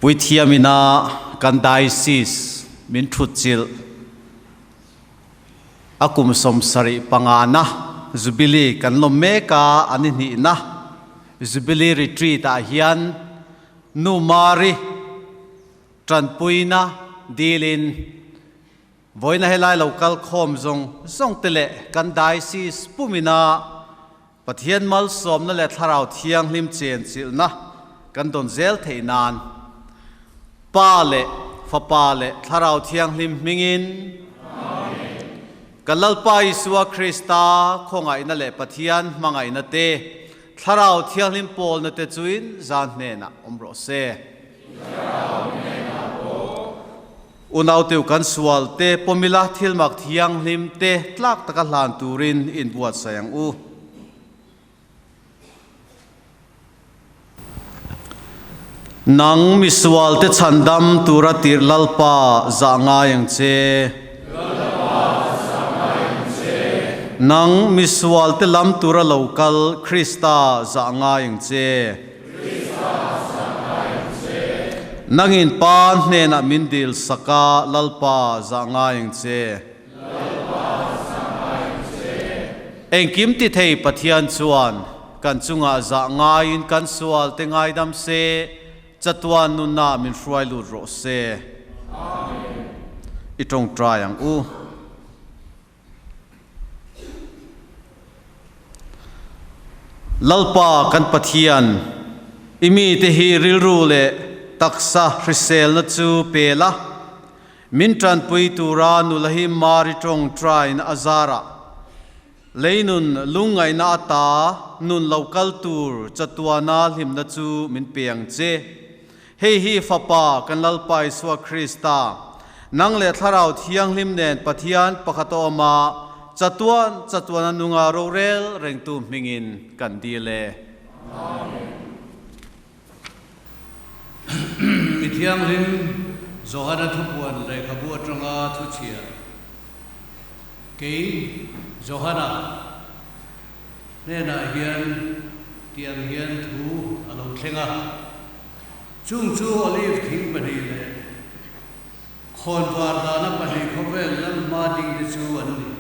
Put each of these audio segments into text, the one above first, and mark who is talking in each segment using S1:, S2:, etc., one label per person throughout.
S1: Puithiamina kan Diocese min thutchilh a kum 75 na Jubilee kan lawm mek a, a ni hnihna Jubilee Retreat ah hian Nu Mari tanpuina dilin vawiina helai lo kal khawm zawng zawng te leh kan Diocese pumina Pathian malsawmna leh Thlarau Thianghlim chenchilhna kan dawn zel theih nan Pa leh Fapa leh Thlarau Thianghlim hmingin Kan Lalpa Isua Krista khawngaihna leh Pathian hmangaihna te, Thlarau Thianghlim pawlna te chuin zan hnenah awm rawh se. Unauteu kan sual te pawmila thilmak thianghlim te tlak taka hlan turin inbuatsaih ang u. Nang misual te chhandam tura tirh Lalpa zah ngai ang che. Nang misual te lam tura lo kal Krista zah ngai ang che. Nangin Pa hnenah min dil sak a, Lalpa zah ngai ang che. Engkim ti thei Pathian chuan kan chungah zah ngaiin kan sual te ngaidam se, chatuan nunah min hruai lut rawh se. I tawngtai ang u. Lalpa kan Pathian, i mite hi rilru leh taksa hriselna chu pe la, min tanpui tura nula hi Mari tawngtaina a zarah leinun lungngaihna ata nun lo kal tur chatuana hlimna chu min pe ang che. Hei hi Fapa kan Lalpa Isua Krista, nang leh Thlarau Thianghlim nen Pathian pakhat a awm a, chatuan chatuan a nunga rorel rengtu hmingin kan dil e.
S2: Amen. Mi Thianghlim Johana thupuan lehkhabu atanga thuchhiah, Kei Johana hnenah hian tiang hian thu a lo thleng a, chung chu olive thing pahnih leh khawnvar dahna pahnih khawvel lam hma dingte chu an ni.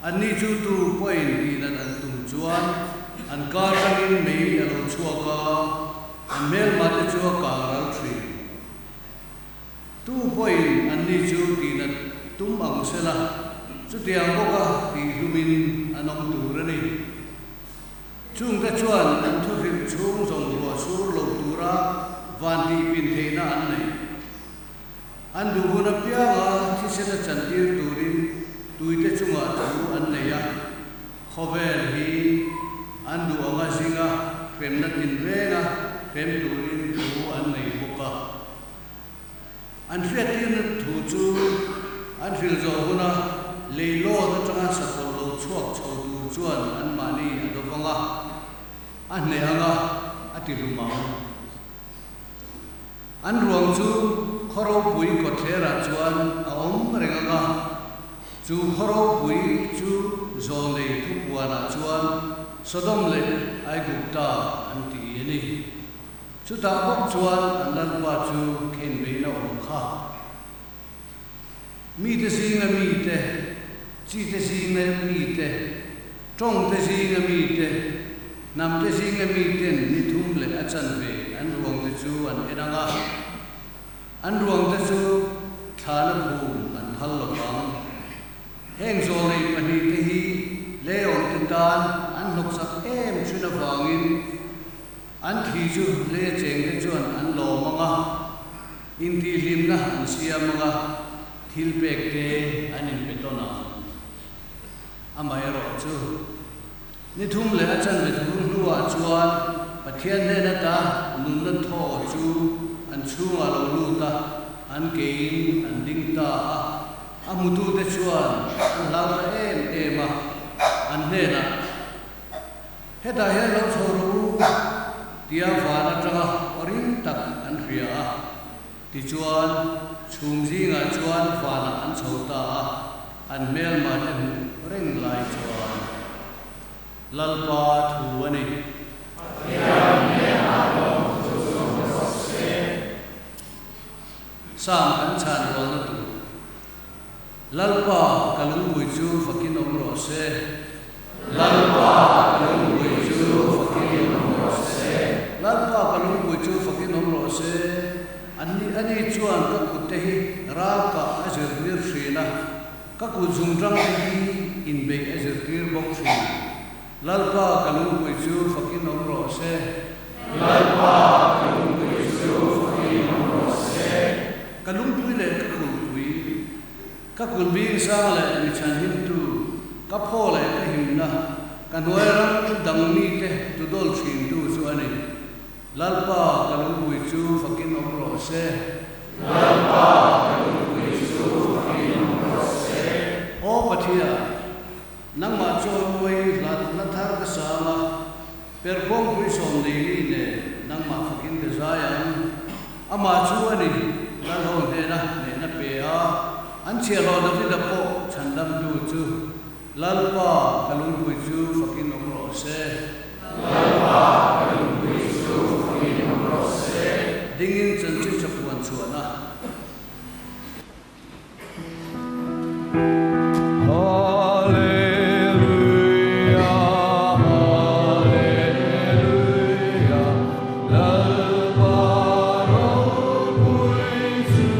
S2: Anni chu tu pawhin tihnat an tum chuan an kar atangin mei a lo chhuak a, an hmelmate chu a kang ral thin. Tu pawhin anni chu tihnat tum ang sela, chutiang bawka tihlumin an awm tur a ni. Chungte chuan an thuhrilh chhung zawng ruah sur lo tura van tihpin theihna an nei. An duh hun apianga thisena chantir turin tuite chungah thu an nei a, khawvel hi an duh anga zinga hremna tinrenga hrem turin thu an nei bawk a. An hriattirna thu chu an hrilh zawh huna leilawn atanga sakawlh lo chhuak chho tur chuan anmahni a do vang a, a hneh ang a, a ti hlum ang. An ruang chu khaw ropui kawtthlerah chuan a awm reng ang a, chu khaw ropui chu zawnei thupuanah chuan Sodom leh Aigupta an ti a ni. Chutah bawk chuan an Lalpa chu khenbeihna awm kha. Mite zinga mite, chite zinga mite, tawngte zinga mite, hnamte zinga miten ni thum leh a chanve an ruangte chu an en ang a, an ruangte chu thlana phum an phal lo vang. Heng zawlei pahnihte hi leiawmte tan an hnawksak em thin avangin, An thi chu lei chengte chuan an lawm ang a, intihhlimna an siam ang a, thil pekte an inpe tawn ang. Amaherawh chu, ni thum leh a chanve thum hnuah chuan Pathian hnen ata nunna thaw chu an chhungah lo lut a, an kein an ding ta a. A hmutute chuan an hlau ta em em a, an hnenah, Hetah hian lo chho rawh u, tia van atanga awring tak an hria a. Tichuan, chhum zingah chuan vanah an chho ta a, an hmelma te hmuh reng lai chuan Lalpa thu a ni.
S3: Pathian hnenah lawm chu zawng rawh se.
S2: Sam kan chhan rualna tur. Lalpa ka lungpui chu fakin awm rawh se. Lalpa ka lungpui chu fakin awm rawh se. Lalpa ka lungpui chu fakin awm rawh se. Ani ani chuan ka kutte hi ralkah a zirtir thin a, ka kut zungtang te hi inbeih a zirtir bawk thin. Lalpa ka lungpui chu fakin awm rawh se. Lalpa ka lungpui chu fakin awm rawh se. Ka lungpui leh ka kulhpui, ka kulhbing sang leh mi chhanhimtu, ka phaw leh ka himna, ka hnuai ram dang mite tudawl thintu chu a ni. Lalpa ka lungpui chu fakin awm rawh se. Lalpa ka lungpui chu fakin awm rawh se. Aw Pathian, nangmah chuan uai hlat hla thar ka sang a, perhkawngpui sawmneili nen nangmah fakin ka zai ang. Amah chu a ni, Lalho hnena hnehna pe a, an chhiahhlawh Davida pawh chhandamtu chu. Lalpa ka lungpui chu fakin awm rawh se. Lalpa ka lungpui chu fakin awm rawh se. Dingin chanchin tha puan chhuahna.
S3: Hallelujah, Hallelujah, Lalpa ropui chu.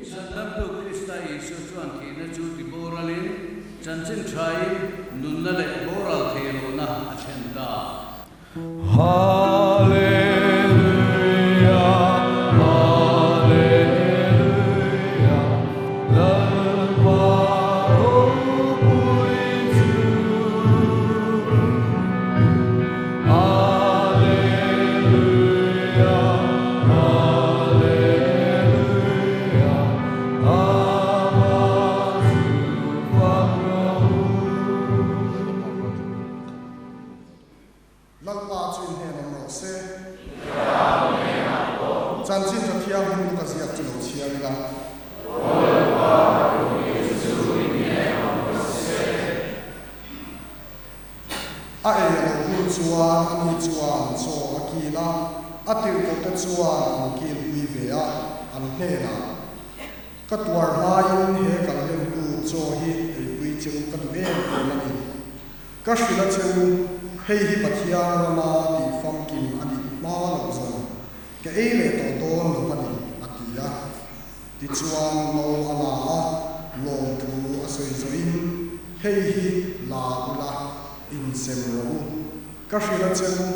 S2: Chhandamtu Krista Isua chuan thihna chu tiboralin, chanchin thain nunna leh boral thei lohna a thlen ta.
S4: Lalpa chu in hnen awm rawh se. I thlarau hnenah pawh. Chanchin tha thianghlim luka ziak chu lo chhiar ila.
S3: Aw Lalpa, ka duhmi chu in hnen awm rawh se.
S4: A ei a lo hur chuan ani chuan chaw a kil a, a tirhkohte chuan an kilpui ve a, an hnenah, Ka tuar hmain he kan lemtu chaw hi eipui che u ka duh em em a ni. Ka hrilh a che u, hei hi Pathian rama tih famkim a nih hma loh zawng, ka ei leh tawh dawn lo a ni, a ti a. Tichuan no a la a, lawmthu a sawi zawhin, Hei hi la ula, insem rawh u. Ka hrilh a che u,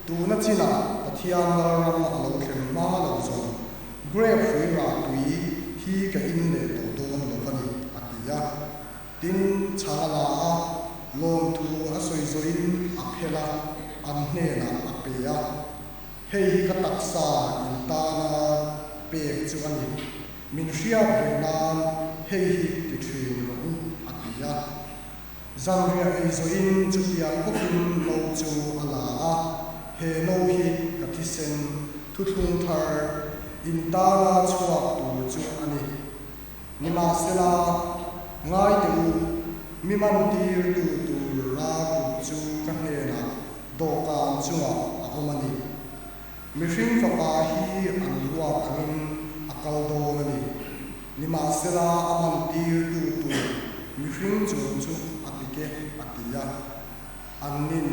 S4: tuna chinah Pathian lalram a lo thlen hma loh zawng, grape hrui rah tui hi ka in leh tawh dawn lo a ni, a ti a. Tin, chhang a la a, lawmthu a sawi zawhin a phel a, an hnenah a pe a. Hei hi ka taksa in tana pek chu a ni. Min hriat reng nan hei hi ti thin rawh u, a ti a. Zanriah ei zawhin chutiang bawkin no chu a la a, He no hi ka thisen thuthlung thar in tana chhuak tur chu a ni. Nimahsela, ngai teh u, mi mantirtu tur ra kut chu ka hnenah dawhkan chungah a awm a ni. Mihring fapa hi an ruat angin a kal dawn a ni. Nimahsela, a mantirtu tur mihring chung chu a pik e, a ti a. Annin,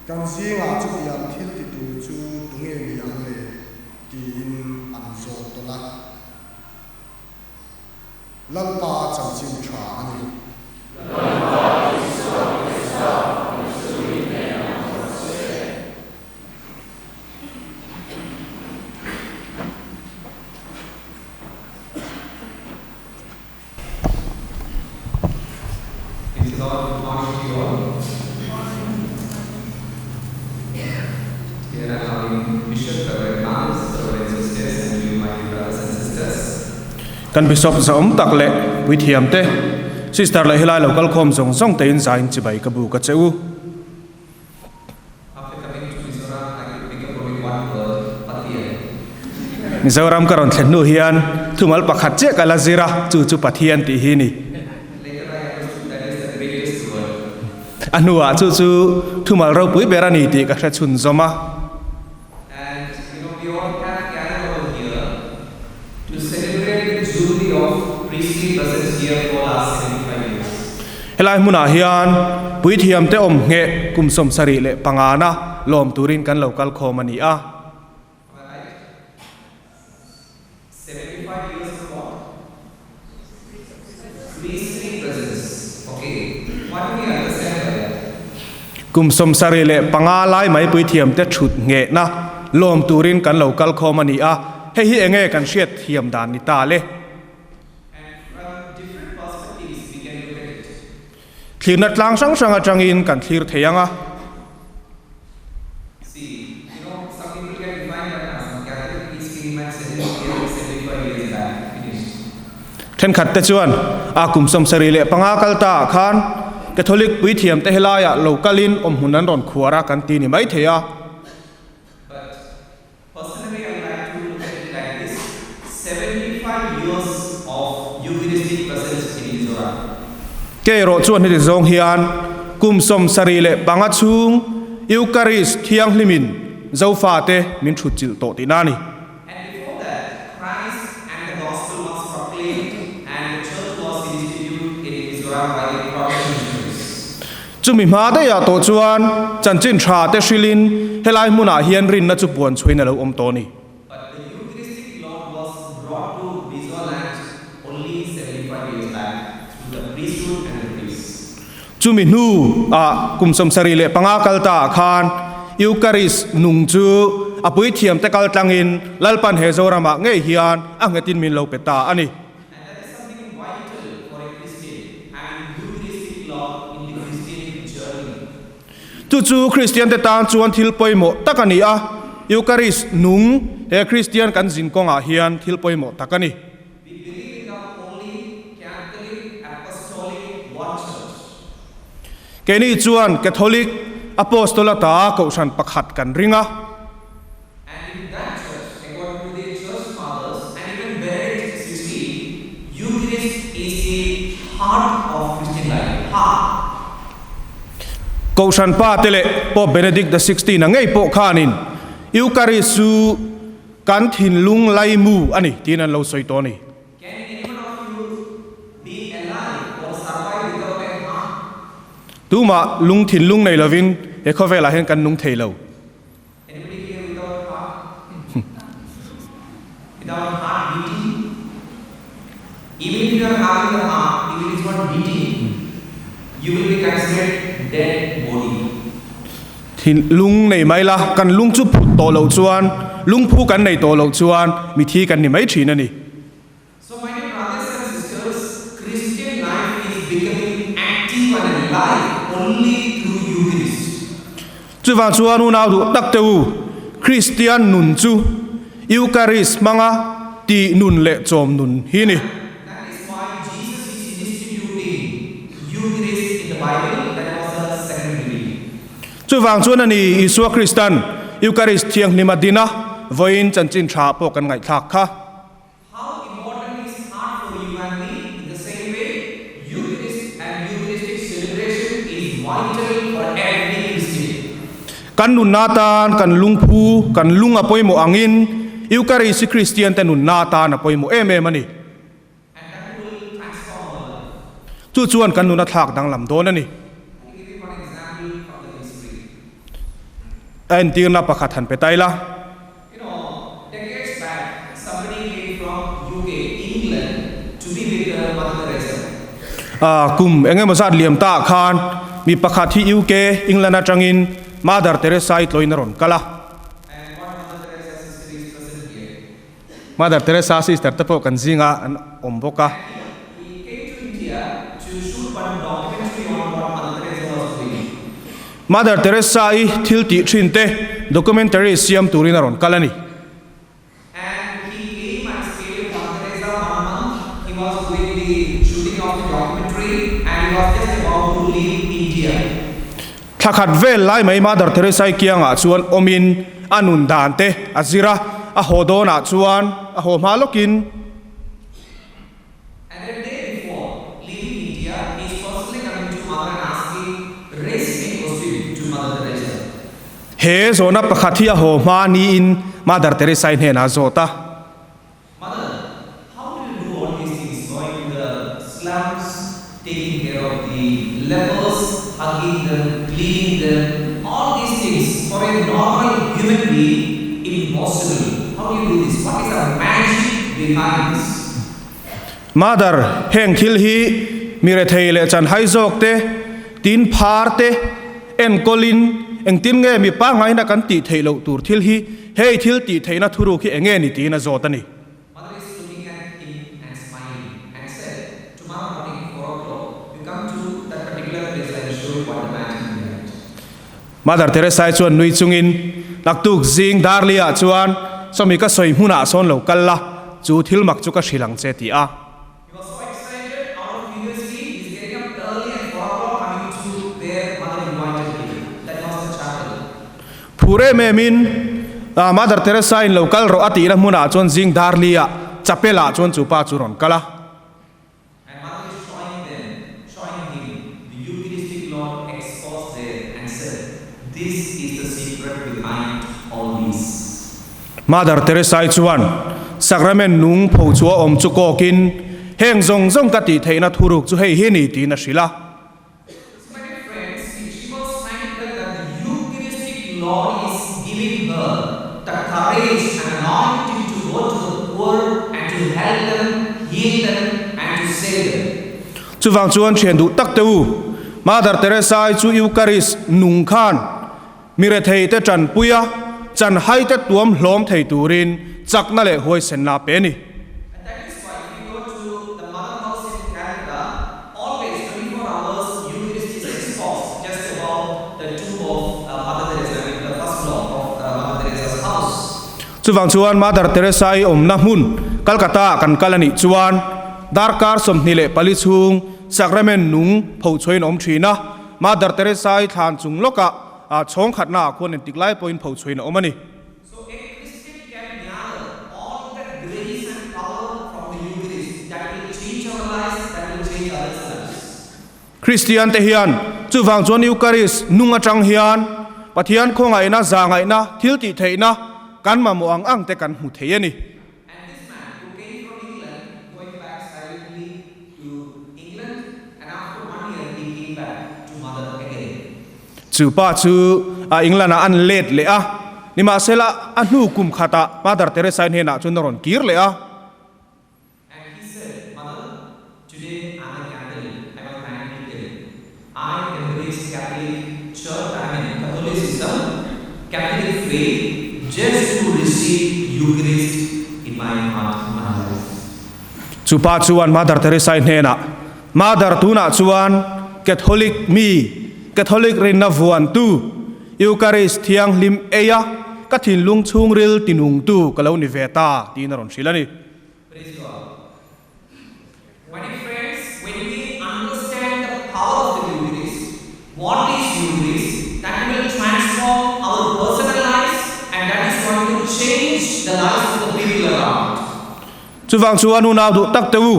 S4: Kan zingah chutiang thil ti tur chu tunge ni ang le? tiin an zawt tawn a. Lalpa chanchin tha a ni.
S3: Lalpa Isua Krista Mitsui nen a awm se.
S5: Praise the Lord, good morning to you all. Here I have Bishop Reverend Fathers, Reverend Sisters, and you, my dear brothers and sisters.
S6: Kan Bishop zahawm tak leh puithiam te, Sister leh helai lo kalkhawm zawng zawng te in zain chibai ka bu ka che u.
S5: After coming to Mizoram, I could pick up only one word, Pathian.
S6: Mizoram ka rawn thlen hnu hian thumal pakhat chiah ka la zir a, chu chu Pathian tih hi ni. A hnuah chu chu thumal ropui ber a ni tih ka hre chhunzawm a. Helai hmunah hian puithiamte awm ngheh kum 75 na lawm turin kan lo kal khawm a ni a. Kum 75 lai mai puithiamte thut nghehna lawm turin kan lo kal khawm a ni a, hei hi enge kan hriat thiam dan ni ta le? Thlirna tlang hrang hrang atangin kan thlir thei ang a. Thenkhat te chuan a kum 75 kal ta ah khan Catholic puithiam te helaiah lo kalin awmhmun an rawn khuar a kan ti ni mai thei a.
S5: Personally, I like to look at it like this, 75 years of Eucharistic presence in Mizoram.
S6: Kei erawh chuan heti zawng hian kum 75 chhung Eucharist thianghlimin Zofate min thutchilh tawh tihna a ni.
S5: And before that, Christ and the Gospel was proclaimed and the Church was instituted in Mizoram by the Protestant missionaries.
S6: Chumi hma daihah tawh chuan chanchin tha te hrilhin helai hmunah hian rinna chu puan chhuin a lo awm tawh a ni.
S5: But the Eucharistic Lord was brought to Mizoland only 75 years back through the priesthood and the priests.
S6: Chumi hnu ah kum 75 kal ta ah khan Eucharist nung chu a puithiam te kal tlangin Lalpan he Zoramah ngei hian a nghetin min lo pe ta a ni.
S5: And that is something vital for a Christian, having Eucharistic Lord in the Christian journey.
S6: Chu chu Kristian te tan chuan thil pawimawh tak a ni a, Eucharist nung he Kristian kan zin kawngah hian thil pawimawh tak a ni.
S5: We believe in the Holy Catholic Apostolic One Church.
S6: Keini chuan Catholic Apostol ata Kohhran pakhat kan ring a.
S5: And in that church, according to the church fathers and even Benedict XVI, Eucharist is the heart of Christian life. Heart.
S6: Kohhran pa te leh Pope Benedict the XVI a ngei pawh khanin Eucharist chu kan thinlung laimu a ni tiin an lo sawi tawh a ni.
S5: Can any one of you be alive or survive without a heart?
S6: Tumah lung thinlung nei lovin he khawvelah hian kan nung thei lo.
S5: Anybody here without heart? Without heart beating? Even if you are having the heart, if it is not beating, you will be considered dead body.
S6: Thin lung nei mai la, kan lung chu phut tawh loh chuan, lungphu kan nei tawh loh chuan mithi kan ni mai thin a ni.
S5: So my dear brothers and sisters, Christian life is becoming active and alive only through Eucharist.
S6: Chuvang chuan unau duh tak te u, Kristian nun chu Eucharist hmanga tih nun leh chawm nun hi ni.
S5: That is why Jesus is instituting Eucharist in the Bible, that was the second reading.
S6: Chuvang chuan a ni Isua Kristan Eucharist thianghlim a din a, vawiin chanchin tha pawh kan ngaihthlak kha.
S5: How important is heart for you and me? In the same way, Eucharist and Eucharistic celebration is vital for every Christian.
S6: Kan nunna atan kan lungphu, kan lung a pawimawh angin Eucharist hi Kristian te nunna atan a pawimawh em em a ni.
S5: And that will transform our life.
S6: Chu chuan kan nun a thlak danglam dawn a ni.
S5: Let me give you one example from the history.
S6: A entirna pakhat han pe ta ila.
S5: You know, decades back, somebody came from UK, England, to be with uh, Mother Teresa.
S6: Ah, kum engemaw zat liam ta ah khan mi pakhat hi UK, England atangin Mother Teresa i tlawin a rawn kal a.
S5: And one Mother Teresa sister is present here.
S6: Mother Teresa sister te pawh kan zingah an awm bawk a.
S5: And he came to India to shoot one documentary on what Mother Teresa was doing.
S6: Mother Teresa-i thil tih thin te documentary siam turin a rawn kal a ni.
S5: And he came and stayed with Mother Teresa one month. He was doing the shooting of the documentary and he was just about to leave India.
S6: Thla khat vel lai mai Mother Teresa-i kiangah chuan awmin a nun dan te a zir a, a haw dawnah chuan a haw hma lawkin.
S5: And a day before leaving India, he is personally coming to Mother and asking, raising a question to Mother Teresa.
S6: He zawhna pakhat hi a haw hma niin Mother Teresa-i hnenah a zawt a.
S5: Mother, how do you do all these things, going to the slums, taking care of the lepers, hugging them, cleaning them, all these things for a normal human being, impossible. How do you do this? What is the magic behind this?
S6: Mother, heng thil hi mi rethei leh chanhai zawk te, tin phar te enkawlin engtin nge mi pangngaina kan tih theih loh tur thil hi hei thil tih theihna thuruk hi enge ni tiin a zawt a ni.
S5: Mother is looking at him and smiling and said, Tomorrow morning 4 o'clock you come to that particular place I will show you what the magic behind.
S6: Mother Teresa-i chuan nui chungin, Naktuk zing Darli-ah chuan sawmi ka sawi hmunah sawn lo kal la, chu thil mak chu ka hrilh ang che ti a.
S5: He was so excited, out of curiosity, he is getting up early at 4 o'clock coming to where Mother invited him, that was the chapel.
S6: Phur em em in, Mother Teresa-in lo kal rawh a tihna hmunah chuan zing Darli-ah chapel-ah chuan chu pa chu rawn kal a.
S5: And Mother is showing them, showing him the Eucharistic Lord exposed there and said, This is the secret behind all these.
S6: Mother Teresa-i chuan Sacrament nung pho chu a awm chu kawkin, Heng zawng zawng ka tih theihna thuruk chu hei hi ni tiin a hrilh a.
S5: So my dear friends, she was trying to tell that the Eucharistic Lord is giving her the courage and anointing to go to the poor and to help them, heal them and to save them.
S6: Chuvang chuan thian duh tak te u, Mother Teresa-i chu Eucharist nung khan mi rethei te tanpui a, chanhai te tuam hlawm thei turin chakna leh huaisenna a pe a ni.
S5: And that is why if you go to the mother house in Calcutta, always 24 hours Eucharist is exposed just above the tomb of Mother Teresa, I mean the first floor of Mother Teresa's house.
S6: Chuvang chuan Mother Teresa-i awmna hmun Calcutta ah kan kal a nih chuan darkar 24 chhung Sacrament nung phochhuain a awm thin a, Mother Teresa-i thlan chung lawkah chhawng khatna ah khuan entik lai pawhin phochhuain a awm a ni.
S5: So a Christian can gather all that grace and power from the Eucharist that will change our lives, that will change others' lives.
S6: Kristian te hian chuvang chuan Eucharist nung atang hian Pathian khawngaihna, zahngaihna, thil tih theihna kan mamawh ang ang te kan hmu thei a ni.
S5: And this man who came from England going back silently to England and after one year he came back to mother again.
S6: Chu pa chu a England ah an let leh a, nimahsela a hnu kum khatah Mother Teresa-i hnenah chuan a rawn kir leh a.
S5: And he said, Mother, today I'm a Catholic, I was an Anglican. I embrace Catholic Church, I mean Catholicism, Catholic faith, just to receive Eucharist in my heart, in my life.
S6: Chu pa chuan Mother Teresa-i hnenah, Mother, tunah chuan Catholic mi, Catholic rinna vuantu, Eucharist thianghlim eia ka thinlung chhungril tinungtu ka lo ni ve ta, tiin a rawn hrilh a ni.
S5: Praise God. My dear friends, when we understand the power of the Eucharist, what is Eucharist, that will transform our personal lives and that is going to change the lives of the people around.
S6: Chuvang chuan unau duh tak te u,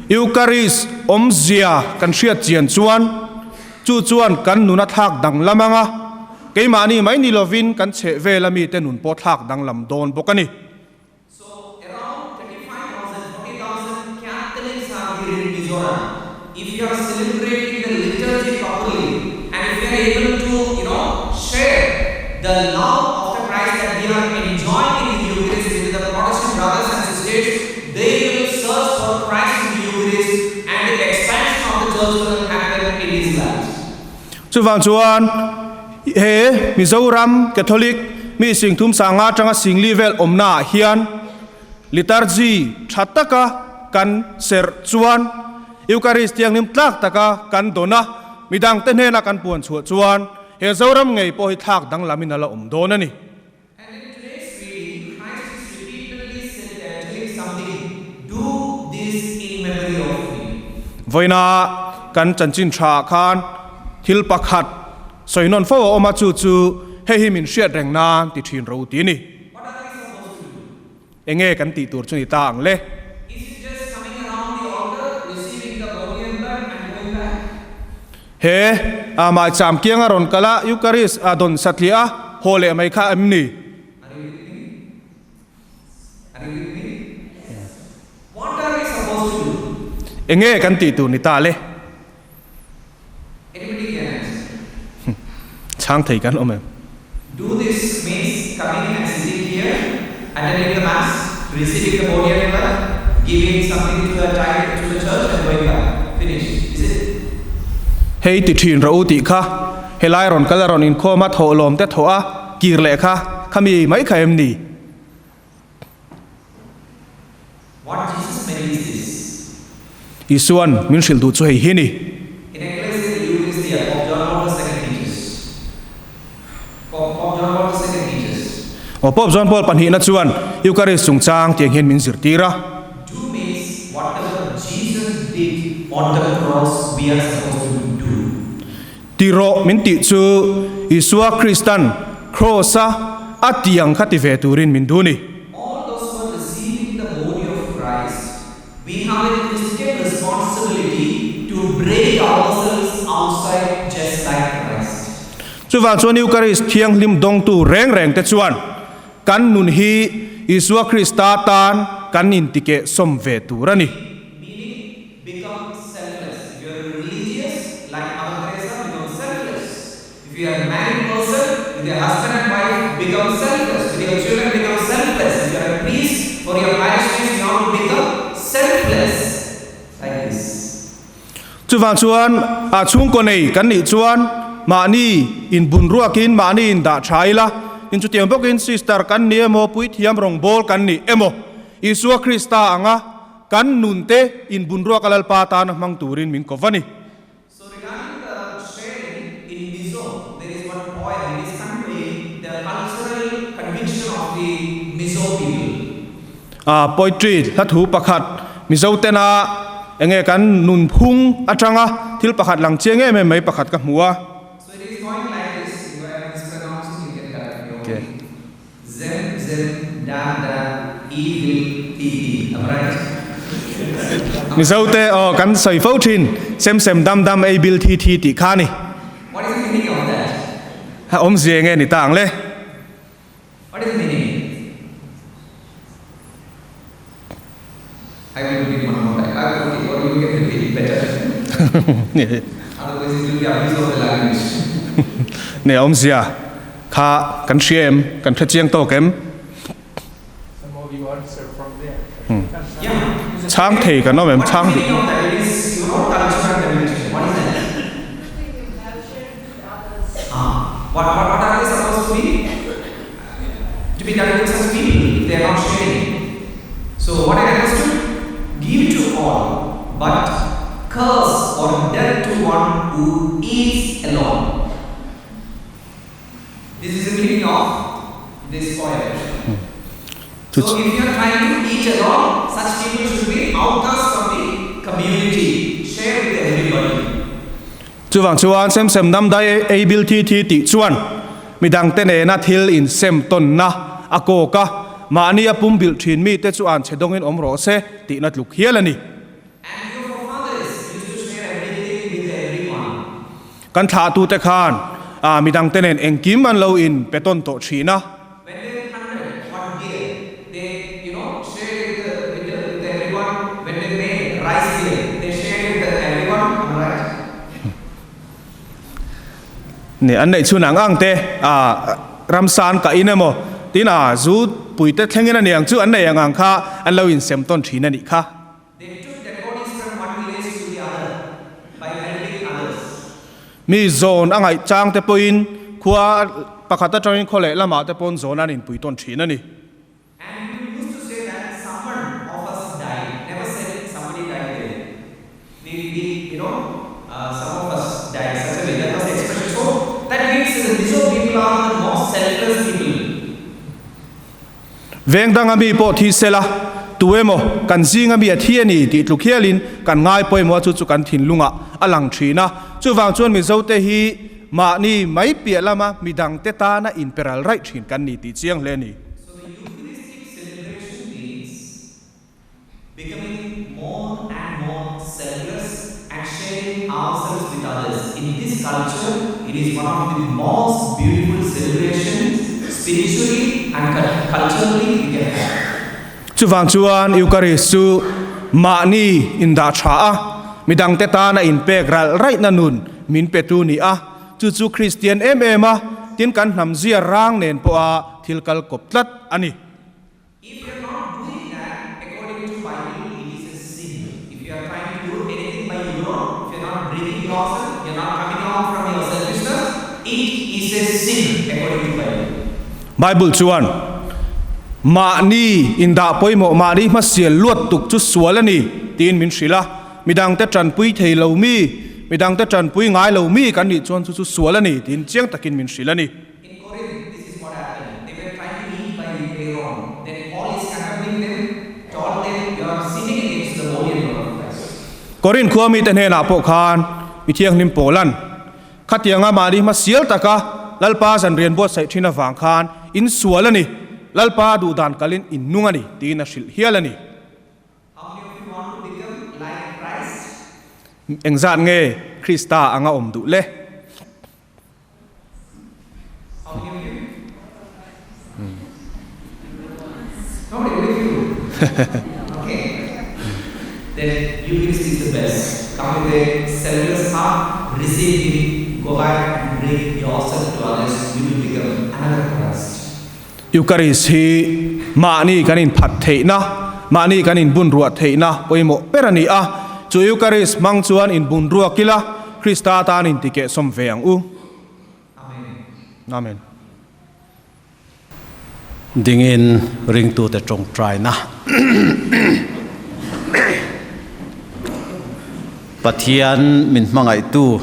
S6: Eucharist awmzia kan hriat chian chuan chu chuan kan nun a thlak danglam ang a, keimahni mai ni lovin kan chheh vela mite nun pawh thlak danglam dawn bawk a ni.
S5: So around 35,000, 40,000 Catholics are here in Mizoram. If you are celebrating the liturgy properly and if you are able to, you know, share the love of the Christ that we are enjoying in the Eucharist with the Protestant brothers and sisters, they will search for Christ in the Eucharist and the expansion of the church will happen in his lives.
S6: Chuvang chuan he Mizoram Catholic mi singthum sanga atanga singli vel awmna ah hian liturgy tha taka kan serh chuan Eucharist thianghlim tlak taka kan dawn a, midang te hnena kan puan chhuah chuan he Zoram ngei pawh hi thlak danglamin a la awm dawn a ni.
S5: And in today's reading, Christ is repeatedly said there telling something, Do this in memory of me.
S6: Vawiina kan chanchin tha ah khan thil pakhat sawi nawn fo a awm a, chu chu hei hi min hriat reng nan ti thin ro ti a ni.
S5: What are we supposed to do?
S6: Enge kan tih tur chu ni ta ang le?
S5: Is it just coming around the altar, receiving the body and blood and going back?
S6: He a maicham kianga rawn kal a, Eucharist a dawn satliah a, haw leh mai kha em ni?
S5: Are you with me? Are you with me? What are we supposed to do?
S6: Enge kan tih tur ni ta le?
S5: Anybody can answer.
S6: Chhang thei kan awm em?
S5: Do this means coming and sitting here, attending the mass, receiving the body and blood, giving something to the tithe to the church and going back. Finish. Is it?
S6: Hei ti thin rawh u tih kha helai rawn kal a rawn inkhawm a thawhlawm te thawh a kir leh kha khami mai kha em ni?
S5: What Jesus meant is this.
S6: Isuan min hrilh duh chu hei hi ni.
S5: In Ecclesia the Eucharistia, Pope John Paul the Second teaches. Pope Pope John Paul the Second teaches.
S6: Aw Pope John Paul pahnihna chuan Eucharist chungchang tiang hian min zirtir a.
S5: Do means whatever Jesus did on the cross we are supposed to do.
S6: Ti rawh min tih chu Isua Kristan Kraws-a a tiang kha ti ve turin min duh a ni.
S5: All those who are receiving the body of Christ, we have a Christian responsibility to break ourselves outside just like Christ.
S6: Chuvang chuan Eucharist thianghlim dawngtu reng reng te chuan kan nun hi Isua Krista tan kan intikeh sawm ve tur a ni.
S5: Meaning Become selfless. If you are religious, like Mother Teresa, become selfless. If you are a married person, with your husband and wife, become selfless. With your children, become selfless. If you are a priest, for your parishioners, you have to become selfless. Like this.
S6: Chuvang chuan a chhungkaw nei kan nih chuan mahni inbun ruakin mahni indah tha ila, in chutiang bawkin sister kan ni emaw, puithiam rawngbawl kan ni emaw, Isua Krista anga Kan nun te in bunruak a Lalpa tana hmang turin min ko va ni.
S5: So regarding the sharing in Mizo there is one poem it is conveying the cultural conviction of the Mizo people.
S6: A poetry hla thu pakhat Mizo tena enge kan nunphung atanga thil pakhat lang chiang em em mai pakhat ka hmu a.
S5: So it is going like this if I am mispronouncing you can correct me okay. Zem zem dam dam e vil ti ti am right?
S6: Mizo te aw kan sawi fo thin sem sem dam dam ei bil thi thi tih kha a ni.
S5: What is the meaning of that?
S6: A awmzia nge ni ta ang le?
S5: What is the meaning? I will repeat one more time. I will okay, or you can repeat better. Otherwise it will be abuse of the language.
S6: Ne awmzia kha kan hria em? Kan hre chiang tawk em? Chhang thei kan awm em? Chhang duh.
S5: To be done with such people if they are not sharing. So what I understood, give to all, but curse or death to one who eats alone. This is the meaning of this poem. So if you are trying to eat alone, such people should be outcast from the community. Share with everybody.
S6: Chuvang chuan sem sem dam dai ei bil thi thi tih chuan midangte nena thil insem tawnna a kawk a, mahni a pumbilh thin mite chu an che dawngin awm rawh se tihna tluk hial a ni. Kan thlahtute khan midangte nen engkim an lo in pe tawn tawh thin a.
S5: When they were 100, one beer, they, you know, shared it with the, with the, with everyone. When they made rice beer, they shared it with everyone, am I right?
S6: Ni an neih chhun ang ang te, a ramsa an kah in emaw, tin a zu pui te thleng in a niang chu an nei ang ang kha an lo insem tawn thin a nih kha.
S5: They took dead bodies from one village to the other by helping others.
S6: Mi zawn a ngaih chang te pawhin khua pakhat atangin khaw leh lamah te pawn zawn an inpui tawn thin a ni.
S5: And we used to say that someone of us died, never said somebody died there. We, we you know, uh, some of us died such a way, that was the expression. So that means the Mizo people are the most selfless people.
S6: Veng danga mi pawh thi sela, tu emaw kan zinga mi a thi a ni tih tluk hialin kan ngai pawimawh a chu chu kan thinlungah a lang thin a. Chuvang chuan Mizote hi mahni mai piah lama midangte tana inperal raih thin kan ni tih chiang hle a ni.
S5: So the Eucharistic celebration means Becoming more and more selfless and sharing ourselves with others. In this culture, it is one of the most beautiful celebrations spiritually and culturally we can have.
S6: Chuvang chuan Eucharist chu mahni indah tha a, midangte tana inpek ralh raihna nun min petu ni a, chu chu Kristian em em a, tin kan hnam zia rang nen pawha thil kal kawp tlat a ni.
S5: If you are not doing that, according to Bible, it is a sin. If you are trying to do anything by your own, if you are not breaking yourself, you are not coming out from your selfishness, it is a sin according to Bible.
S6: Bible chuan, Mahni indah pawimawh, mahni hmasial luat tuk chu sual a ni, tiin min hrilh a. Midangte tanpui thei lo mi, midangte tanpui ngai lo mi kan nih chuan chu chu sual a ni, tiin chiang takin min hrilh a ni.
S5: In Corinth, this is what happened. They were trying to eat by their own. Then Paul is condemning them, told them, You are sinning against the body and blood of Christ.
S6: Korinth khua mite hnenah pawh khan mi thianghlim Paulan, Khatianga mahni hma sial taka Lalpa zanrian buatsaih thin avang khan in sual a ni, Lalpa duhdan kalin in nung a ni, tiin a hrilh hial a ni.
S5: How many of you want to become like Christ?
S6: Engzat nge Krista anga awm duh le?
S5: How many of you? Nobody, only few. Okay. Then Eucharist is the best. Come with a selfless heart, receive Him, go back and bring yourself to others, you will become another Christ.
S6: Eucharist hi mahni kan inphat theihna, mahni kan inbunruah theihna pawimawh ber a ni a. Chu Eucharist hmang chuan inbunruak ila, Krista tan intikehsawm ve ang u. Amen.
S1: Dingin ringtute tawngtaina Pathian min hmangaihtu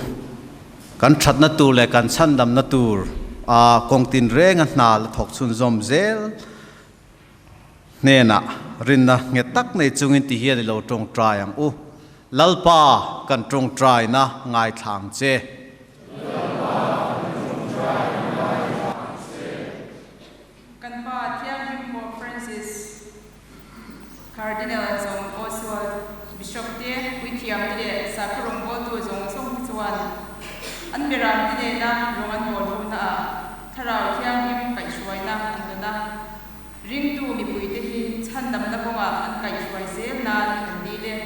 S1: Kan thatna tur leh kan chhandamna tur a kawng tinreng a hna la thawk chhunzawm zel hnenah rinna nghet tak nei chungin ti hian i lo tawngtai ang u. Lalpa kan tawngtaina ngaithla ang che.
S3: Lalpa kan tawngtaina ngaithla ang che.
S7: Kan Pa Thianghlim Pope Francis. Cardinal zawng Oswald, Bishop te, puithiam te leh sakhaw rawngbawltu zawng zawng te chuan an beram te nena rawng an bawl ho naah Thlarau Thianghlim kaihhruaina an dawn a. Ringtu mipui te hi chhandamna kawngah an kaihhruai zel nan an dil e.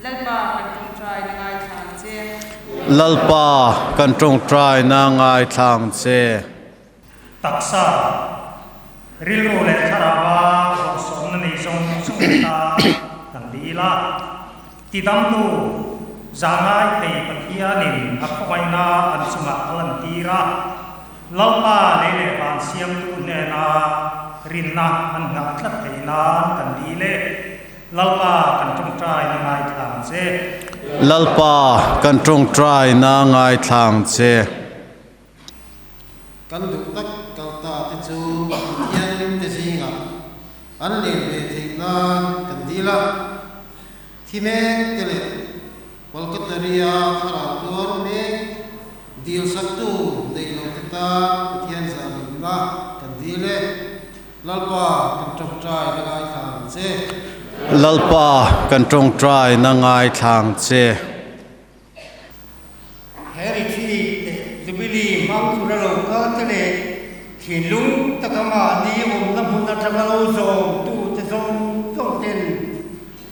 S7: Lalpa kan tawngtaina ngaithla ang che.
S1: Lalpa kan tawngtaina ngaithla ang che.
S8: Taksa, rilru leh thlarauva bawrhsawmna nei zawng zawng ta kan dil a, tidamtu zahngai thei Pathianin a khawngaihna an chungah a lantir a, Lalpa lei leh van siamtu hnena rinna an nghah tlat theih nan kan dil e. Lalpa kan tawngtaina ngaithla ang che.
S1: Lalpa kan tawngtaina ngaithla ang che.
S9: Kan duh tak kal ta te chu Pathianlim te zingah an len ve theih nan kan dil a, thi mek te leh Kolkata ria thlarau tuar mek dil saktu neih lo te tan Pathian zahmihna kan dil e. Lalpa kan tawngtai na ngaithla ang che.
S1: Lalpa kan tawngtai na ngaithla ang che.
S10: He retreat leh Jubilee hmang tura lo kal te leh thinlung taka mahni awmna hmun atanga lo zawmtute zawng zawng ten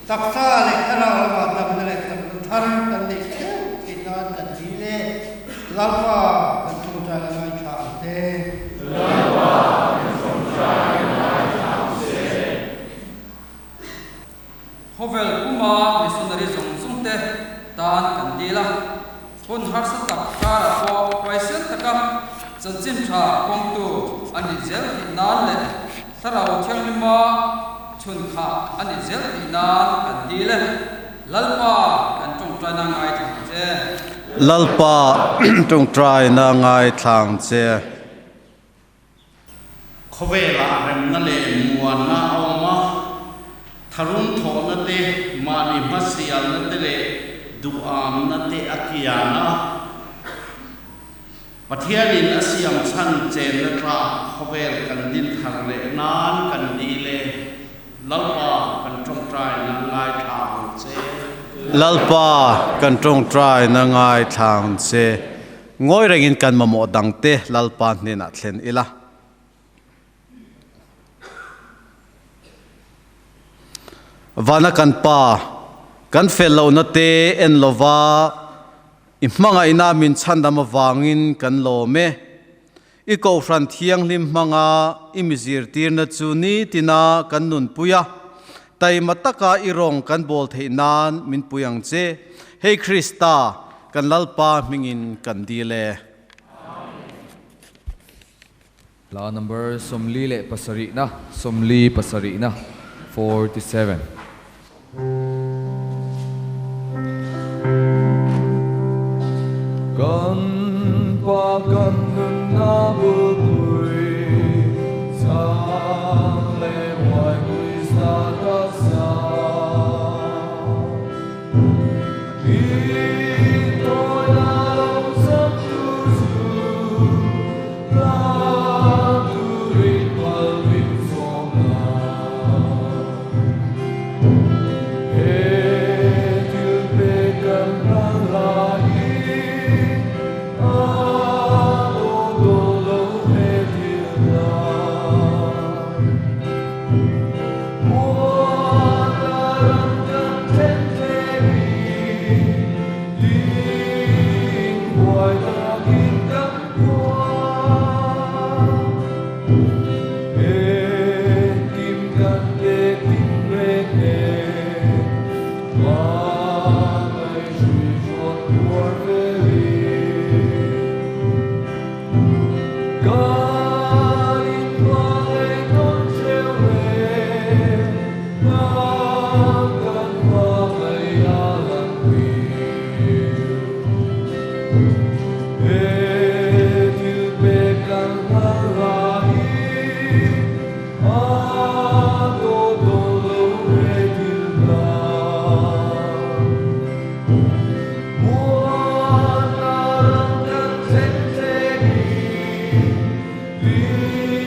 S10: taksa leh thlarau lamah damna leh chakna thar kan neih theuh theih nan kan dil e. Lalpa kan tawngtai a ngaithla ang che.
S3: Lalpa kan tawngtai a ngaithla ang che.
S11: Khawvel puma missionary zawng zawng te tan kan dil a, hun harsa tak karah pawh huaisen taka chanchin tha kawngtu a nih zel theih nan leh Thlarau Thianghlima chhun khah a nih zel theih nan kan dil e. Lalpa kan tawngtaina ngaithla ang che.
S1: Lalpa tawngtaina ngaithla ang che.
S12: Khawvelah remna leh muanna a awm a, tharum thawhna te, mahni hmasialna te leh duhamna te a kian a. Pathianin a siam chhan chenna tlak khawvel kan din thar leh nan kan dil e. Lalpa kan tawngtaina ngai
S1: Lalpa kan tawngtaina ngaithla ang che. Ngawi rengin kan mamawh dangte Lalpa hnenah thlen ila. Vana kan Pa, kan fel lohna te en lova i hmangaihna min chhandam avangin kan lawm e. I Kohhran Thianghlim hmanga i mi zirtirna chu nitina kan nunpui a, taima taka i rawng kan bawl theih nan min pui ang che. Hei Krista, kan Lalpa hmingin kan dil e.
S13: Hla number 47 na, 47 na, 47. Kan pa kan nunna bulpui chang leh muai Krista taksa I tawina lo chak tu chu hla turin mal min sawm la. He thil pek kan hlan laiin a daw daw lo he thil hla. Muan a ram kan thlen thlengin ding huai takin kan khuang. Engkim kan pek tin reng nen hmangaih hrui hruat tuar velin. Kan inhmangaih tawn theuh e, nang kan hmangaih a lan tir. He thil pek kan hlan laiin a daw daw lo he thil hna. Muan a ram kan thleng thlengin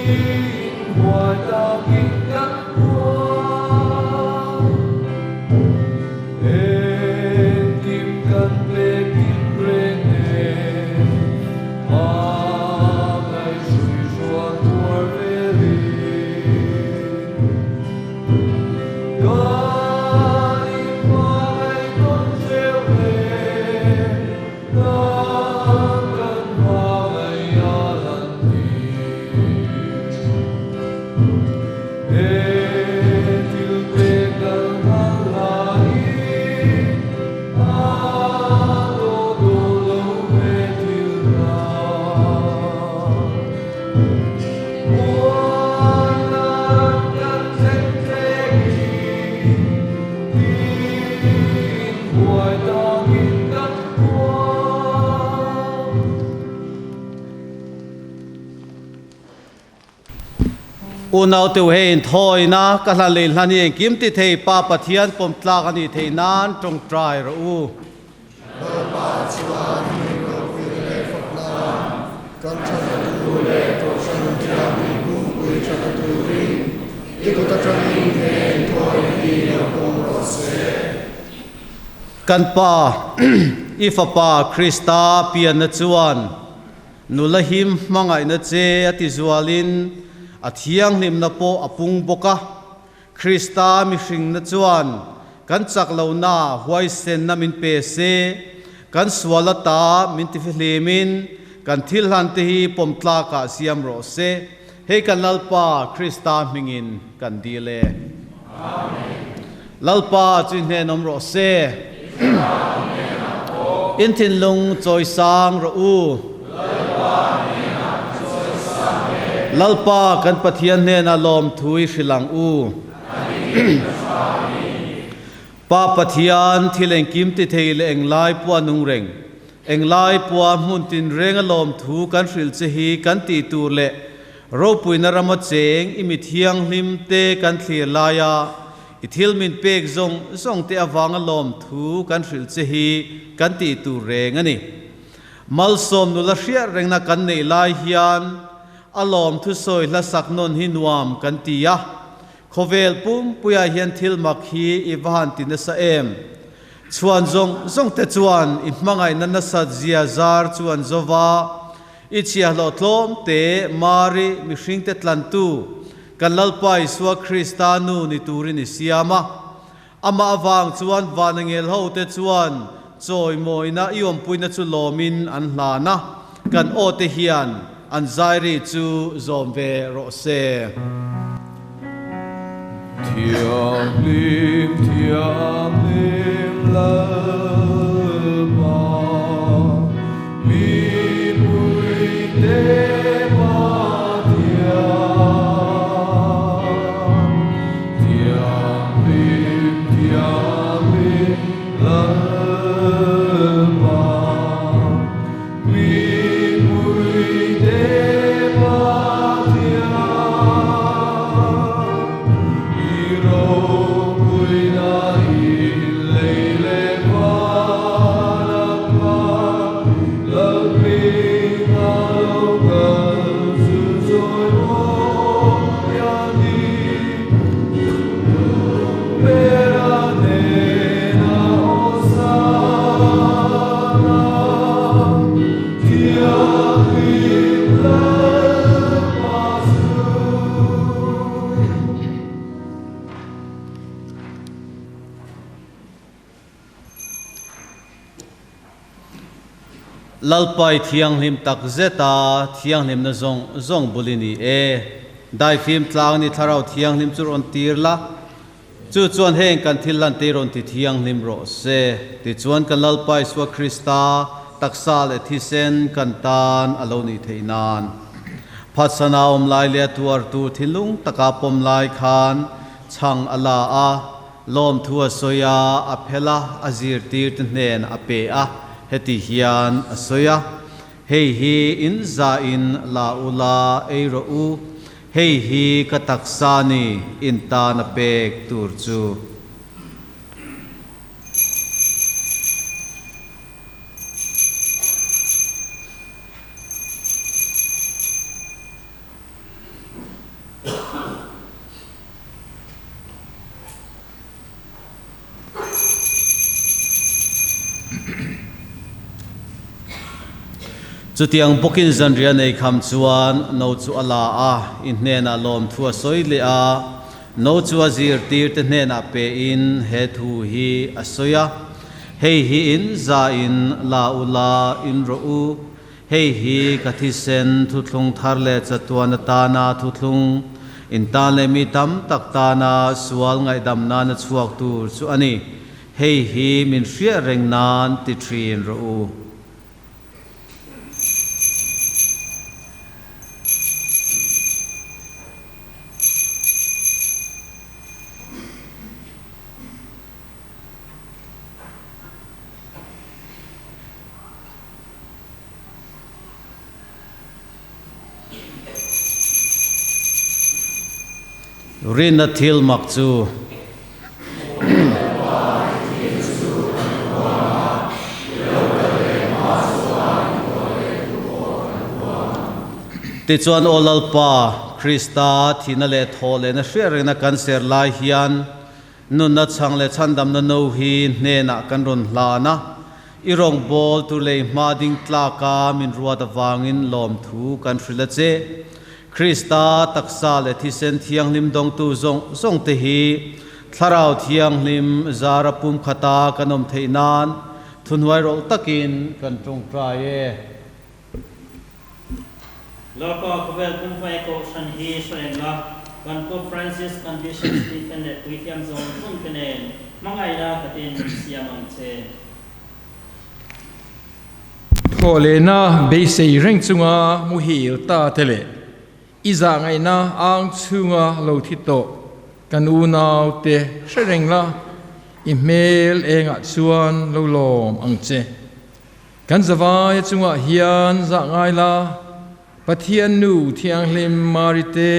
S13: tin huai takin kan puang. Engkim kan pek tin reng nen hmangaih hrui hruat tuar velin. Kan inhmangaih tawn theuh e, nang kan hmangaih a lan tir. He thil pek kan hlan laiin a daw daw lo he thil hna. Muan a ram kan thleng thlengin tin huai takin kan puang.
S1: Unau teu hei inthawina ka hlan leh hlan hi engkim ti thei Pa Pathian pawm tlak a nih theih nan tawngtai rawh u.
S4: Lalpa chuan min ropui leh fakna kan thatna tur leh Kohhran Thianghlim pumpui thatna turin i kut atangin he inthawina hi lo pawm rawh se.
S1: Kan Pa, i Fapa Krista pianna chuan nula him hmangaihna che a ti zualin a thianghlimna pawh a pung bawk a. Krista mihringna chuan kan chak lohna huaisenna min pe se, kan sual ata min ti fihlimin kan thil hlante hi pawm tlakah siam rawh se. Hei kan Lalpa Krista hmingin kan dil e. Lalpa chu i hnen awm rawh se. In thinlung chawisang rawh u. Lalpa kan Pathian hnenah lawmthu i hrilh ang u. Pa Pathian thil engkim ti thei leh englai pawh a nung reng, englai pawh a hmun tinreng a lawmthu kan hrilh che hi kan tih tur leh ropuina rama cheng i mi thianghlim te kan thlir laia i thil min pek zawng zawng te avanga lawmthu kan hrilh che hi kan tih tur reng a ni. Malsawm nula hriat rengna kan neih lai hian a lawm thusawi hla sak nawn hi nuam kan ti a, khawvel pumpuiah hian thil mak hi i va han ti nasa em? Chhuan zawng zawngte chuan i hmangaihna nasat zia zar chu an zo va, i chhiahhlawh tlawm te Mari mihringte tlantu kan Lalpa Isua Krista nu ni turin i siam a. Amah avang chuan vanangel hote chuan chawimawina i awmpuina chu lawmin an hlan a, kan aw te hian an zairi chu zawm ve rawh se.
S13: Thianghlim, Thianghlim Lalpa, mipuite Pathian. Thianghlim, Thianghlim Lalpa, mipuite Pathian. I ropuina in lei leh van a khat, Lalhming a lo kal chu chawi mawi a ni. Bera hnena Hosana, Thianghlim Lalpa chu.
S1: Lalpa i thianghlim tak zet a, thianghlimna zawng zawng bul i ni e. Daifim tlang ni Thlarau Thianghlim chu rawn tir la, chu chuan heng kan thil lan te rawn ti thianghlim rawh se. Tichuan kan Lalpa Isua Krista taksa leh thisen kan tan a lo nih theih nan. Phatsana awm lai leh a tuartu thinlung taka pawm lai khan chhang a la a, Lawmthu a sawi a, a phel a, a zirtirte hnen a pe a, heti hian a sawi a, Hei hi in za in la u la, ei rawh u, hei hi ka taksa ni, in tan a pek tur chu. Chutiang bawkin zanriah nei kham chuan no chu a la a, i hnenah lawmthu a sawi leh a, no chu a zirtirte hnenah pein he thu hi a sawi a, Hei hi in za in la u la, in rawh u, Hei hi ka thisen thuthlung thar leh chatuan atana thuthlung, intan leh mi tam tak tana sual ngaihdam nana chhuak tur chu a ni. Hei hi min hriat reng nan ti thin rawh u. Rinna thil mak chu. Tichuan, Aw Lalpa, Krista thihna leh thawh lehna hriat rengna kan ser lai hian, Nunna chhang leh chhandamna no hi hnenah kan rawn hlan a, i rawngbâwl tur lei hma ding tlâka min ruat avângin lawmthu kan hrilh a che. Krista taksa leh thisen thianghlim dawngtu zawng zawngte hi Thlarau Thianghlim zâra pumkhata kan awm theih nân thuhnuai rawlh takin kan ṭawngṭai e.
S14: Lalpa khawvel pumhmai kohhran hi hre reng la, kan Pope Francis, kan Bishop Stephen leh puithiam zawng zawng te nen hmangaihna khatin min siam ang che.
S11: Thawhlehna beisei reng chunga muhil ta te leh i zahngaihna ang chhunga lo thi tawh kan unau te hre reng la, i hmel engah chuan lo lawm ang che. Kan zavaia chungah hian zah ngai la, Pathian Nu Thianghlim Mari te,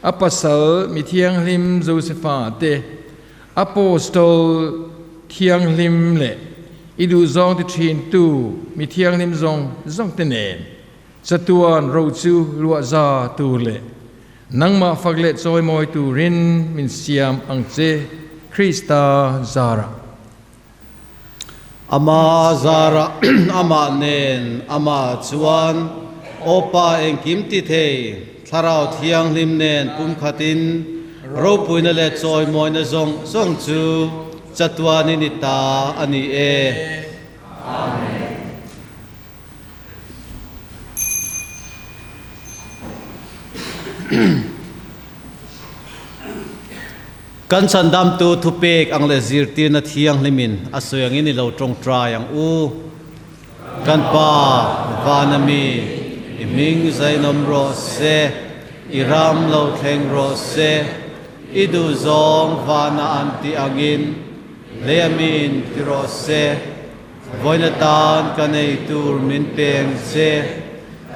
S11: a pasal Mi Thianghlim Josefa te, Apostol Thianghlim leh i duhzawng ti thintu Mi Thianghlim zawng zawng te nen chatuan ro chu luah za tur leh nangmah fak leh chawimawi turin min siam ang che, Krista zarah.
S1: Ama zarah amah nen amah chuan Aw Pa engkim ti thei, Thlarau Thianghlim nen pumkhatin ropuina leh chawimawina zawng zawng chu chatuanin i ta a ni e.
S3: Amen.
S1: Kan Chhandamtu thupek ang leh zirtirna thianghlimin a sawi angin i lo tawngtai ang u. Kan Pa, van a mi, i hming zainawm rawh se, i ram lo thleng rawh se, i duhzawng vana an tih angin lei a miin ti rawh se. Vawiin atan ka nei tur min peng che.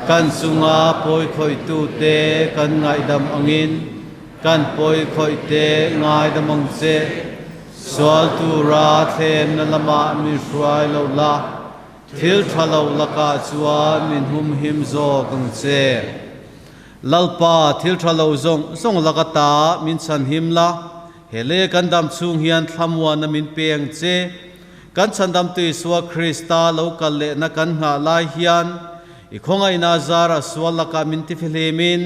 S1: Kan chunga pawi khawihtute kan ngaihdam angin kan pawi khawihte ngaidam ang che. Sual tura thlemna lamah min hruai lo la, thil tha lo lakah chuan min humhim zawk ang che. Lalpa, thil tha lo zawng zawng lak ata min chhanhim la, he lei kan dam chhung hian thlamuanna min peng che. Kan Chhandamtu Isua Krista lo kal lehna kan nghah lai hian i khawngaihna zarah sual lakah min tifihlimin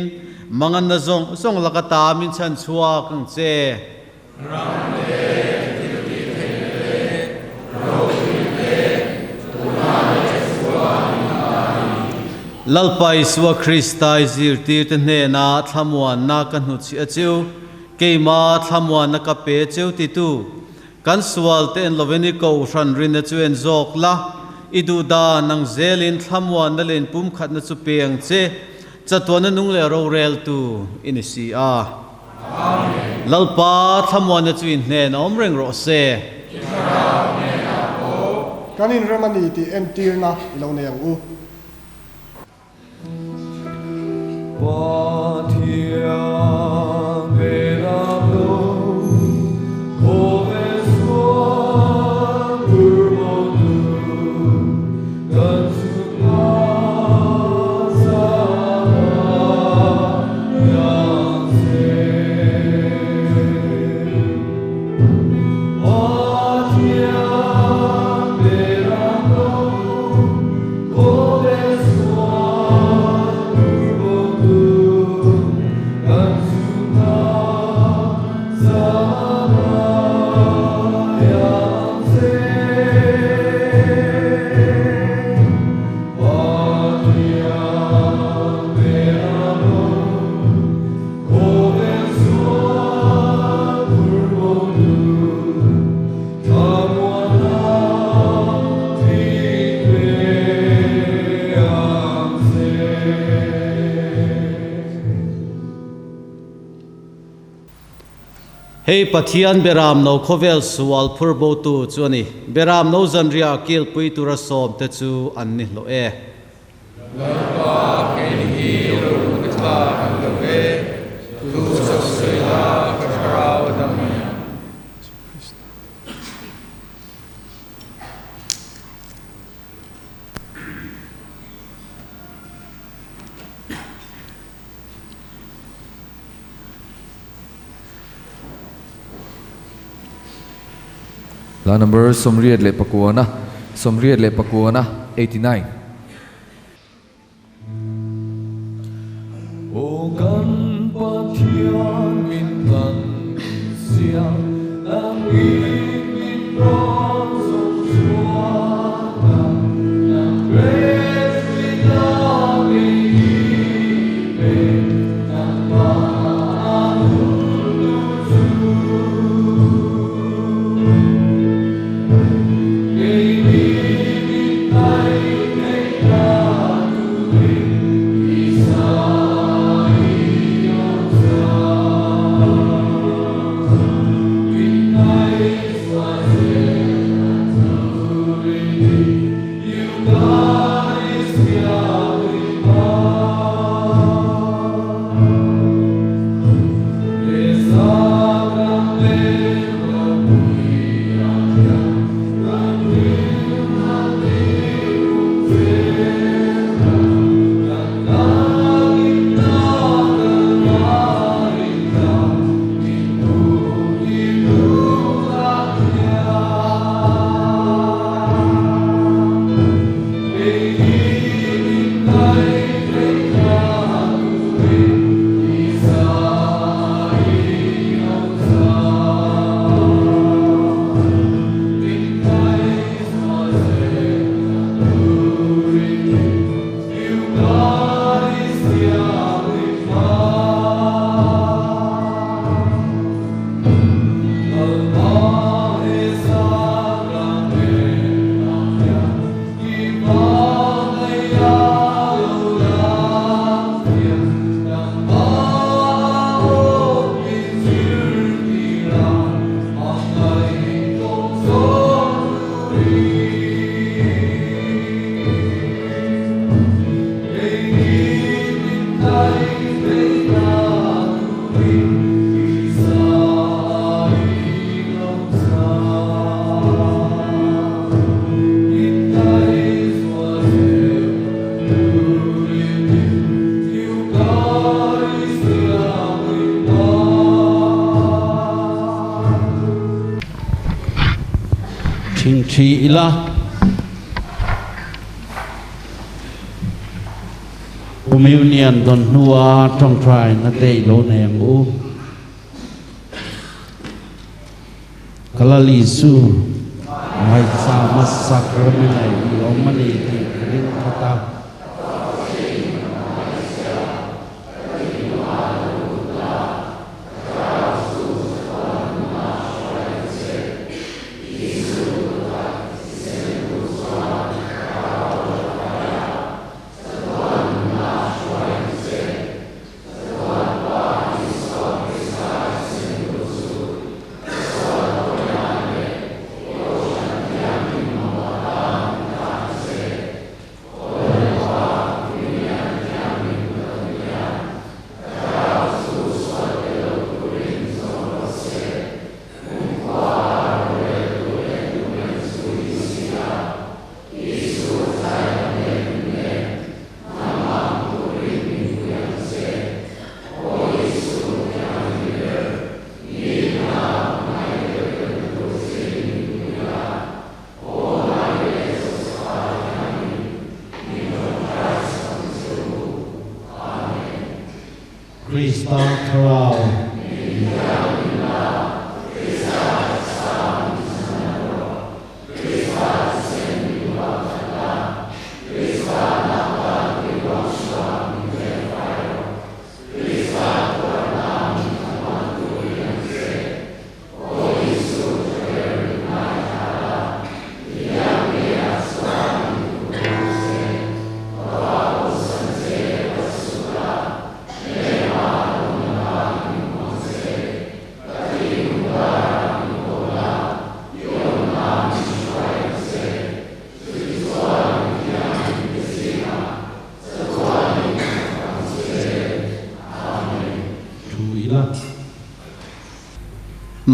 S1: manganna zawng zawng laka ta min chhan chhuak ang che.
S13: Ram le thil tih theih le ropui le tuna leh chuan in a ni.
S1: Lalpa Isua Krista i zirtirte hnenah thlamuanna ka hnuchhiah a cheu, keima thlamuanna ka pe cheu titu Kan sual te en lovin i kohhran rinna chu en zawk la, i duh dan ang zelin thlamuanna leh inpumkhatna chu pe ang che, chatuanna nung leh roreltu i ni si a.
S13: Amen.
S1: Lalpa thlamuanna chu in hnen a awm reng rawh se.
S13: I thlarau hnenah pawh.
S4: Kan inrem a ni tih entirna i lo nei ang u.
S1: Hei Pathian Beram no khawvel sual phur botu chu a ni. Beram no zanriah kilpui tura sawmte chu an ni hlawh e.
S13: Lalpa, kei hi ro ni tlak an lo ve, thu chauh sawi la ka thlarau a dam mai ang.
S15: Hla number 89, 89, 89.
S13: Aw kan Pathian min tlan siam nangin min rawn zawng chhuak a, nang Presbyta ngei hi pe nangmah a hun tur chu. Keini min tlaih
S12: Thingthi ila. Communion dawn hnua tawngtaina te i lo nei ang u. Kalalisu Maichama Sacrament ah i awm a ni tih ka ring phawt a. Krista Thlarau.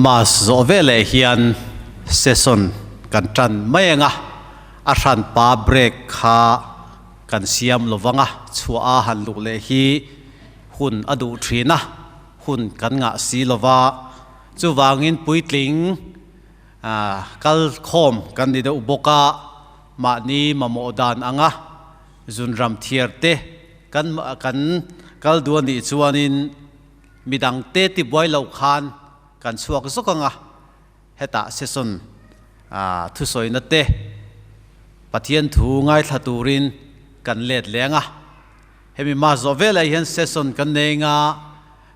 S1: Mass zawh veleh hian session kan tan mai ang a, a hranpa break kha kan siam lo vang a, chhuah a han luh leh hi hun a duh thin a, hun kan ngah si lo va, chuvangin puitling kal khawm kan ni deuh bawk a, mahni mamawh dan anga zunram thiar te kan kan kal duh a nih chuanin midang te tibuai loh khan kan chhuak zawk ang a, hetah session thusawina te Pathian thu ngaithla turin kan let leng a, hemi ma zawh velah hian session kan nei anga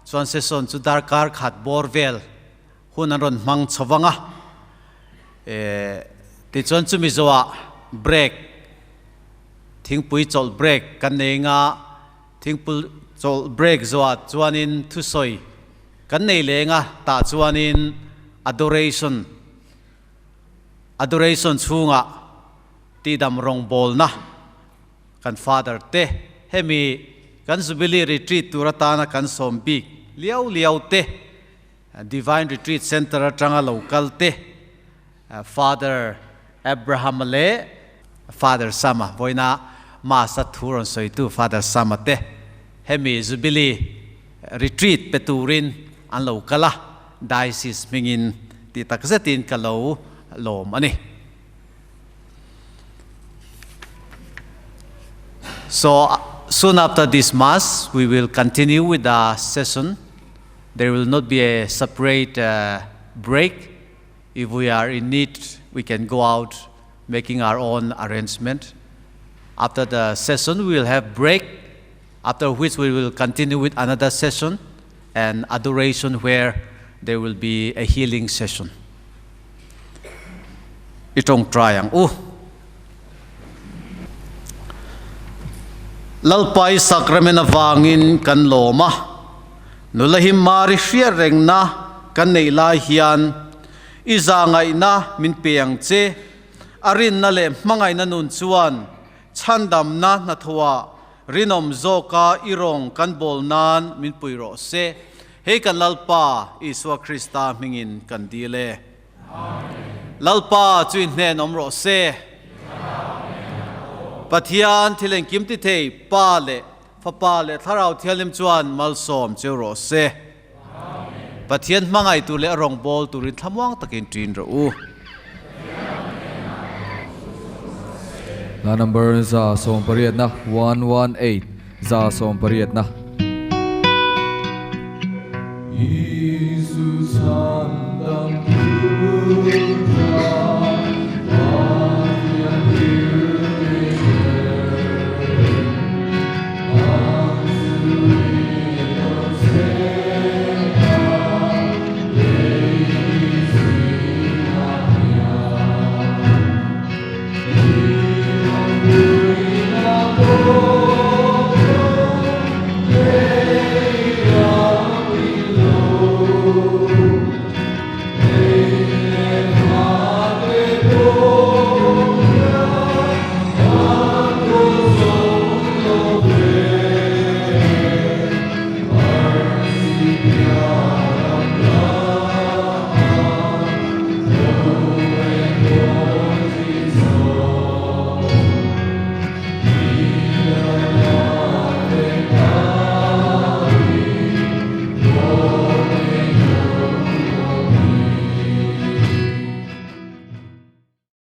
S1: chuan session chu darkar khat bawr vel hun an rawn hmang chho vang a, tichuan chumi zawhah break thingpui chawlh break kan nei anga Thingpul chawlh break zawhah chuanin thusawi kan nei leng a, tah chuanin adoration, adoration chhungah tihdam rawngbawlna kan Father te, hemi kan Jubilee Retreat tur atana kan sawm bik liau liau te, Divine Retreat Centre atanga lo kal te, Father Abraham-a leh Father Sam-a, vawiina Mass-a thu rawn sawitu Father Sam-a te hemi Jubilee Retreat pe turin an lo kal a, Diocese hmingin tih tak zetin ka lo lawm a ni. So, soon after this Mass, we will continue with the session. There will not be a separate break. If we are in need, we can go out making our own arrangement. After the session, we will have break, after which we will continue with another session and adoration where there will be a healing session. Itong try ang u. Lalpai sacrament avangin kan lawma nula hi mari hriat rengna kan nei lai hian i zahngaihna min pe ang che. A rinna leh hmangaihna nun chuan chhandamna hnathawhah rinawm zawka i rawng kan bawl nan min pui rawh se. Hei kan Lalpa Isua Krista hmingin kan dil e. Lalpa chu i hnen awm rawh se. Pathian thil engkim ti thei Pa leh Fapa leh Thlarau Thianghlim chuan malsawm cheu rawh se. Pathian hmangaih tur leh a rawngbâwl turin thlamuang takin ṭin rawh u.
S15: Hla number 180 na 118 180 na.
S13: Isu chandam tu